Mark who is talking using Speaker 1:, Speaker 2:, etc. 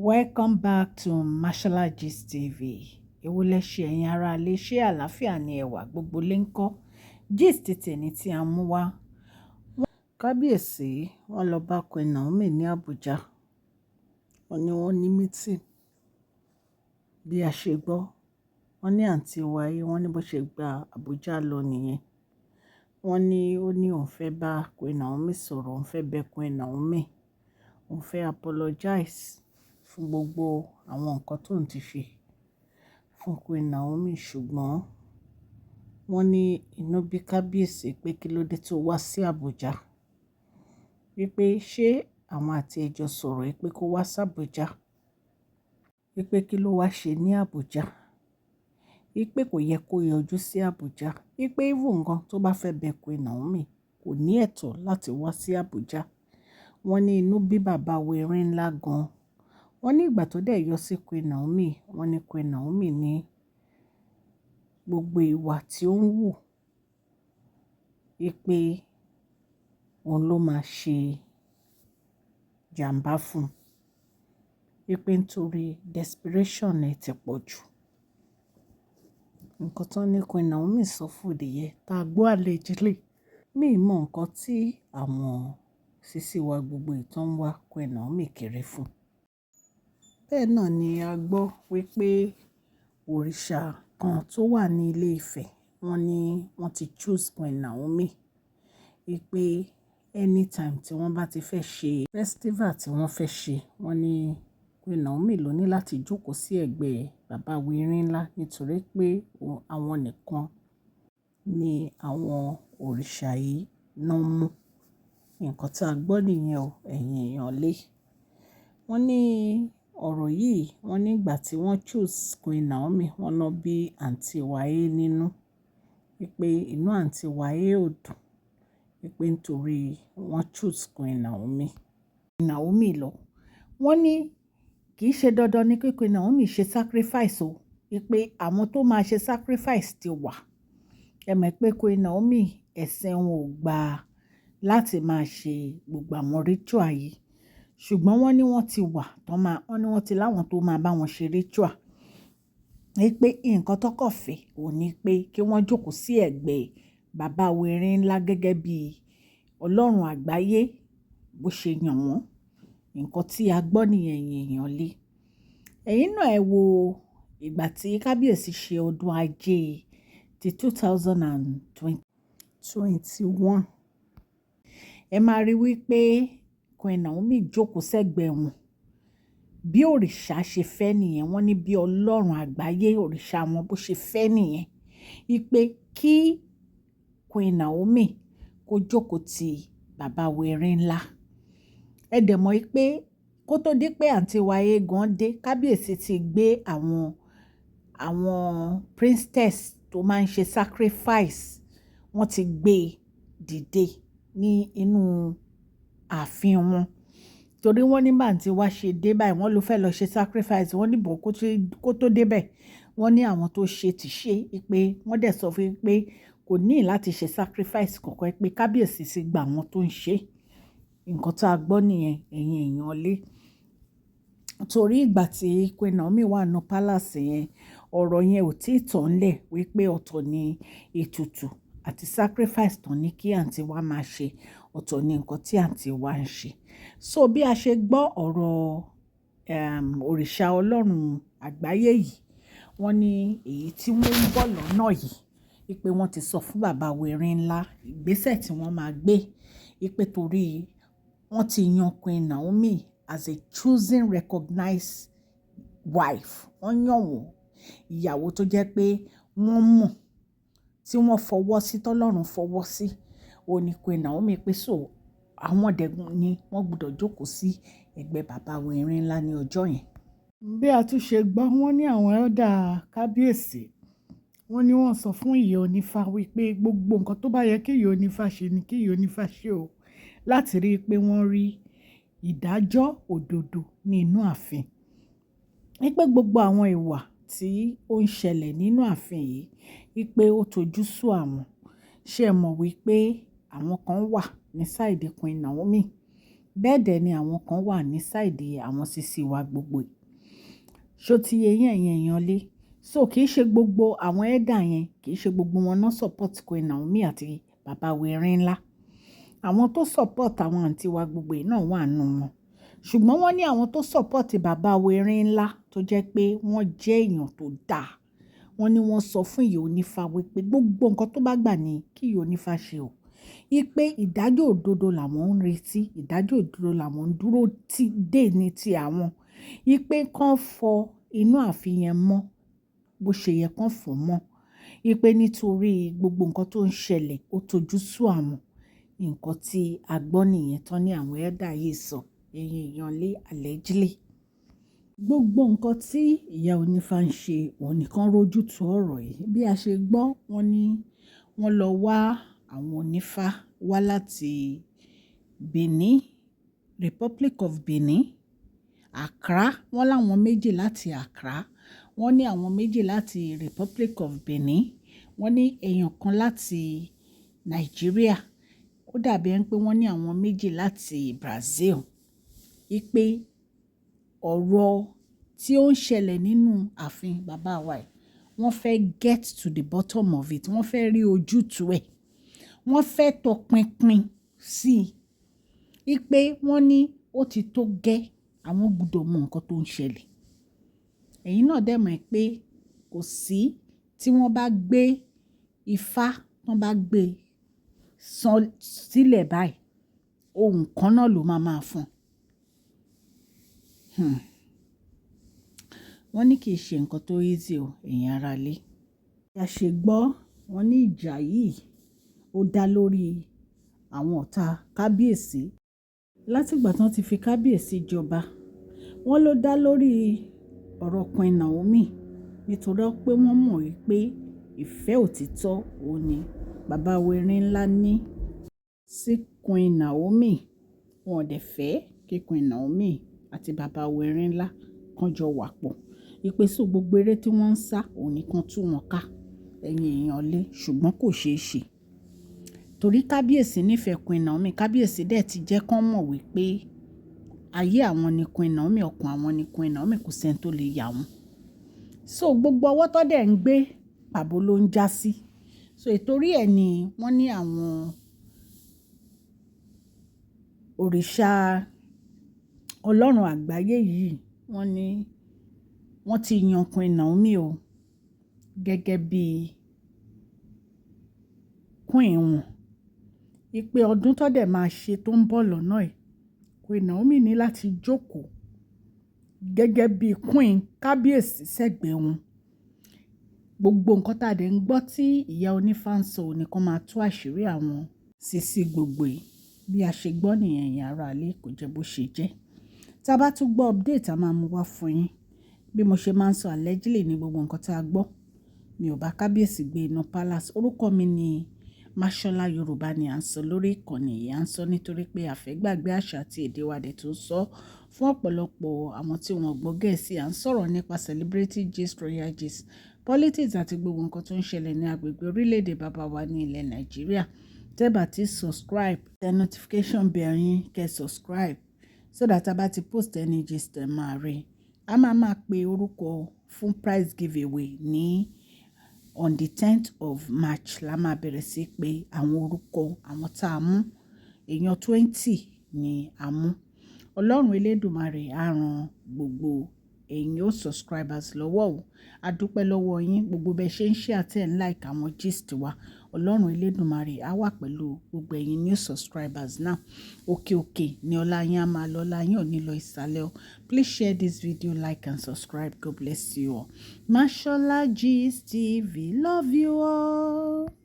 Speaker 1: Welcome back to Mashola Gist TV. Èwo lẹ ṣe, ẹ̀yin ará ilé? Ṣé àlàáfíà ni ẹwà gbogbo lè ń kọ́? Gist tèmi tí a mú wá. Kábíyèsí wọ́n lọ bá Queen Naomi ní Abuja. Wọ́n ní wọ́n ní meeting. Bí a ṣe gbọ́, wọ́n ní àǹtí wa yìí, wọ́n ní bó ṣe gba Abuja lọ nìyẹn. Wọ́n ní ó ní òun fẹ́ bá Queen Naomi sọ̀rọ̀, òun fẹ́ bẹ Queen Naomi, òun fẹ́ apologize fún gbogbo àwọn nǹkan tó ń ti ṣe fún Queen Naomi. Ṣùgbọ́n wọ́n ní inú bí kábíyèsí pé kí ló dé tó wá sí Abuja. Wípé ṣé àwọn àti ẹ jọ sọ̀rọ̀ pé kó wá sí Abuja. Wípé kí ló wá ṣe ní Abuja. Wípé kò yẹ kó yọjú sí Abuja. Wípé even gan tó bá fẹ́ bẹ Queen Naomi, kò ní ẹ̀tọ́ láti wá sí Abuja. Wọ́n ní inú bí bàbá wa ńlá gan. Wọ́n ní ìgbà tó dẹ̀ yọ sí Queen Naomi, wọ́n ní Queen Naomi ní gbogbo ìwà tí ó ń wù, wípé òun ló máa ṣe jàmbá fún un. Wípé nítorí desperation ẹ ti pọ̀ jù. Nǹkan tó ní Queen Naomi sọ fún nìyẹn, tá gbọ́ allegedly. Mi ò mọ nǹkan tí àwọn sísí wa gbogbo ìtàn wá Queen Naomi kiri fún. Bẹ́ẹ̀ náà ni a gbọ́ wípé òrìṣà kan tó wà ní ilé Ifẹ̀, wọ́n ní wọ́n ti choose Queen Naomi. Wípé anytime tí wọ́n bá ti fẹ́ ṣe festival tí wọ́n fẹ́ ṣe, wọ́n ní Queen Naomi ló ní láti jókòó sí ẹ̀gbẹ́ bàbá wa ńlá, nítorí pé àwọn nìkan ni àwọn òrìṣà yìí náà mú. Nǹkan tí a gbọ́ nìyẹn o, ẹ̀yin èèyàn lé. Wọ́n ní ọ̀rọ̀ yìí, wọ́n ní ìgbà tí wọ́n choose Queen Naomi, wọ́n lọ bí àǹtí wa nínú. Wípé inú àǹtí wa ò dùn. Wípé nítorí wọ́n choose Queen Naomi. Naomi lọ. Wọ́n ní kì í ṣe dandan ní pé Queen Naomi ṣe sacrifice o. Wípé àwọn tó máa ṣe sacrifice ti wà. Ẹ mọ̀ pé Queen Naomi, ẹ̀sìn wọn ò gbà láti máa ṣe gbogbo àwọn ritual yìí. Ṣùgbọ́n wọ́n ní wọ́n ti wà, tó máa, wọ́n ní wọ́n ti láwọn tó máa bá wọn ṣe ritual. Wípé nǹkan tó kọ̀ fẹ́ òun ní pé kí wọ́n jókòó sí ẹ̀gbẹ́ bàbá wa ńlá gẹ́gẹ́ bí Ọlọ́run àgbáyé bó ṣe yàn wọ́n. Nǹkan tí a gbọ́ nìyẹn, ẹ̀yin èèyàn lé. Ẹ̀yin náà ẹ wo ìgbà tí kábíyèsí ṣe ọdún ajé ti 2021. Ẹ máa rí wípé Queen Naomi jókòó sẹ́gbẹ̀ẹ́ wọn. Bí òrìṣà ṣe fẹ́ nìyẹn. Wọ́n ní bí Ọlọ́run àgbáyé, òrìṣà wọn bó ṣe fẹ́ nìyẹn. Wípé kí Queen Naomi kó jókòó ti bàbá wa ńlá. Ẹ dẹ̀ mọ̀ pé kó tó di pé àǹtí wa gan dé, kábíyèsí ti gbé àwọn priestess tó máa ń ṣe sacrifice, wọ́n ti gbé dìde ní inú ààfin wọn. Torí wọ́n ní bá àǹtí wa ṣe dé báyìí, wọ́n ló fẹ́ lọ ṣe sacrifice. Wọ́n ní bọ̀ kó tó dé bẹ̀, wọ́n ní àwọn tó ṣe ti ṣe, pé wọ́n dẹ̀ sọ fún pé kò ní láti ṣe sacrifice kankan, pé kábíyèsí sì gba àwọn tó ń ṣe. Nǹkan tí a gbọ́ nìyẹn, ẹ̀yin èèyàn lé. Torí ìgbà tí Queen Naomi wà nínú palace yẹn, ọ̀rọ̀ yẹn ò tí ì tán lẹ̀ wípé ọ̀tọ̀ ni ètùtù àti sacrifice tó ní kí àǹtí wa máa ṣe, ọ̀tọ̀ ni nǹkan tí àǹtí wa ń ṣe. So bí a ṣe gbọ́ ọ̀rọ̀ òrìṣà Ọlọ́run àgbáyé yìí, wọ́n ní èyí tí wọ́n ń bọ̀ lọ́nà yìí, wípé wọ́n ti sọ fún bàbá wa ńlá ìgbésẹ̀ tí wọ́n máa gbé, wípé torí wọ́n ti yan Queen Naomi as a chosen, recognized wife. Wọ́n yàn wọ́n, ìyàwó tó jẹ́ pé wọ́n mọ̀, tí wọ́n fọwọ́ sí, tọ́lọ́run fọwọ́ sí, òun ni Queen Naomi, pé so àwọn dẹ̀gùn ni wọ́n gbọdọ̀ jókòó sí ẹ̀gbẹ́ bàbá wa ńlá ní ọjọ́ yẹn.
Speaker 2: Bí a tún ṣe gbọ́, wọ́n ní àwọn elder kábíyèsí, wọ́n ní wọ́n sọ fún ìyá onífá wípé gbogbo nǹkan tó bá yẹ kí ìyá onífá ṣe ni kí ìyá onífá ṣe o, láti rí i pé wọ́n rí ìdájọ́ òdodo ní inú ààfin. Wípé gbogbo àwọn ìwà tí ó ń ṣẹlẹ̀ nínú ààfin yìí, wípé ó tojú sú àwọn. Ṣé ẹ mọ̀ wípé àwọn kan wà ní side Queen Naomi?
Speaker 1: Bẹ́ẹ̀ dẹ̀ ni àwọn kan wà ní side àwọn sisi wa gbogbo yìí. Ṣó ti yé yín, ẹ̀yin èèyàn lé? So kì í ṣe gbogbo àwọn elder yẹn, kì í ṣe gbogbo wọn náà support Queen Naomi àti bàbá wa Erinla. Àwọn tó support àwọn àǹtí wa gbogbo yìí náà wà nínú wọn. Ṣùgbọ́n wọ́n ní àwọn tó support bàbá wa Erinla tó jẹ́ pé wọ́n jẹ́ èèyàn tó dáa. Wọ́n ní wọ́n sọ fún ìyá onífá wípé gbogbo nǹkan tó bá gbà ní kí ìyá onífá ṣe o. Wípé ìdájọ́ òdodo làwọn ń retí, ìdájọ́ òdodo làwọn ń dúró tí dé ní ti àwọn. Wípé kàn fọ inú ààfin yẹn mọ́ bó ṣe yẹ kó fọ̀ mọ́. Wípé nítorí gbogbo nǹkan tó ń ṣẹlẹ̀ ó tojú sú àwọn. Nǹkan tí a gbọ́ nìyẹn tán ní àwọn elder yìí sọ, ẹ̀yin èèyàn lé, allegedly. Gbogbo nǹkan tí ìyá onífá ń ṣe, òun nìkan rojú tó ọ̀rọ̀ yìí. Bí a ṣe gbọ́, wọ́n ní wọ́n lọ wá àwọn onífá wá láti Benin, Republic of Benin, Accra. Wọ́n láwọn méjì láti Accra. Wọ́n ní àwọn méjì láti Republic of Benin. Wọ́n ní èèyàn kan láti Nàìjíríà. Ó dàbí ẹni pé wọ́n ní àwọn méjì láti Brazil. Wípé ọ̀rọ̀ tí ó ń ṣẹlẹ̀ nínú ààfin bàbá wa yìí, wọ́n fẹ́ get to the bottom of it. Wọ́n fẹ́ rí ojútùú ẹ̀. Wọ́n fẹ́ tọpinpin sí i. Wípé wọ́n ní ó ti tó gẹ́, àwọn gbọdọ̀ mọ nǹkan tó ń ṣẹlẹ̀. Ẹ̀yin náà dẹ̀ mọ̀ pé kò sí tí wọ́n bá gbé ifá, wọ́n bá gbé sílẹ̀ báyìí, ohun kan náà ló máa máa fún. Wọ́n ní kì í ṣe nǹkan tó easy o, ẹ̀yin ará ilé. Bí a ṣe gbọ́, wọ́n ní ìjà yìí ó dá lórí àwọn ọ̀tá kábíyèsí. Láti ìgbà tí wọ́n ti fi kábíyèsí jọba, wọ́n ló dá lórí ọ̀rọ̀ Queen Naomi nítorí pé wọ́n mọ̀ wípé ìfẹ́ òtítọ́ òun ni bàbá wa Erinla ní sí Queen Naomi. Wọn ò dẹ̀ fẹ́ kí Queen Naomi àti bàbá wa Erinla kan jọ wà pọ̀. Wípé so gbogbo eré tí wọ́n ń sá òun nìkan tú wọn ká, ẹ̀yin èèyàn lé, ṣùgbọ́n kò ṣe é ṣe. Torí kábíyèsí nífẹ̀ẹ́ Queen Naomi, kábíyèsí dẹ̀ ti jẹ́ kí wọ́n mọ̀ wípé ayé àwọn ni Queen Naomi, ọkàn àwọn ni Queen Naomi, kò sí ẹni tó lè yà wọ́n. So gbogbo ọwọ́ tó dẹ̀ ń gbé, pàbó ló ń jásí. So ìtorí ẹ ni wọ́n ní àwọn òrìṣà Ọlọ́run àgbáyé yìí, wọ́n ní wọ́n ti yan Queen Naomi o gẹ́gẹ́ bí queen wọn. Wípé ọdún tó dẹ̀ máa ṣe tó ń bọ̀ lọ́nà yìí, Queen Naomi ní láti jókòó gẹ́gẹ́ bí queen kábíyèsí sẹ́gbẹ̀ẹ́ wọn. Gbogbo nǹkan tí a dẹ̀ ń gbọ́ tí ìyá onífá ń sọ òun nìkan máa tú àṣírí àwọn sisi gbogbo yìí. Bí a ṣe gbọ́ nìyẹn, ẹ̀yin ará ilé, kò jẹ́ bó ṣe jẹ́. Tí a bá tún gbọ́ update, a máa mú wá fún yín. Bí mo ṣe máa ń sọ, allegedly ní gbogbo nǹkan tí a gbọ́. Mi ò bá kábíyèsí gbé inú palace. Orúkọ mi ni Mashola. Yorùbá ni à ń sọ lórí ìkànnì yìí. À ń sọ nítorí pé a fẹ́ gbàgbé àṣà àti èdè wa dẹ̀ tó sọ fún ọ̀pọ̀lọpọ̀ àwọn tí wọ́n gbọ́ Gẹ̀ẹ́sì. À ń sọ̀rọ̀ nípa celebrity gist, royal gist, politics àti gbogbo nǹkan tó ń ṣẹlẹ̀ ní agbègbè orílẹ̀-èdè bàbá wa ní ilẹ̀ Nàìjíríà. Tẹ́ bá ti subscribe, tẹ notification bell yín, kẹ́ subscribe so that a bá ti post any gist, ẹ máa rí. A máa máa pe orúkọ fún prize giveaway ní on the 10th of March la máa bẹ̀rẹ̀ sí pé àwọn orúkọ àwọn tá a mú. Èèyàn 20 ni a mú. Ọlọ́run Elédùmarè á ran gbogbo ẹ̀yin ó subscribers lọ́wọ́ o. A dúpẹ́ lọ́wọ́ yín gbogbo bẹ́ẹ̀ ṣe ń share àti ẹ̀ ń like àwọn gist wa. Ọlọ́run Elédùmarè á wà pẹ̀lú gbogbo ẹ̀yin new subscribers náà. Òkè òkè ni ọlá yín á máa lọ, ọlá yín ò ní lọ ìsàlẹ̀ o. Please share this video, like and subscribe. God bless you all. Mashola Gist TV, love you all.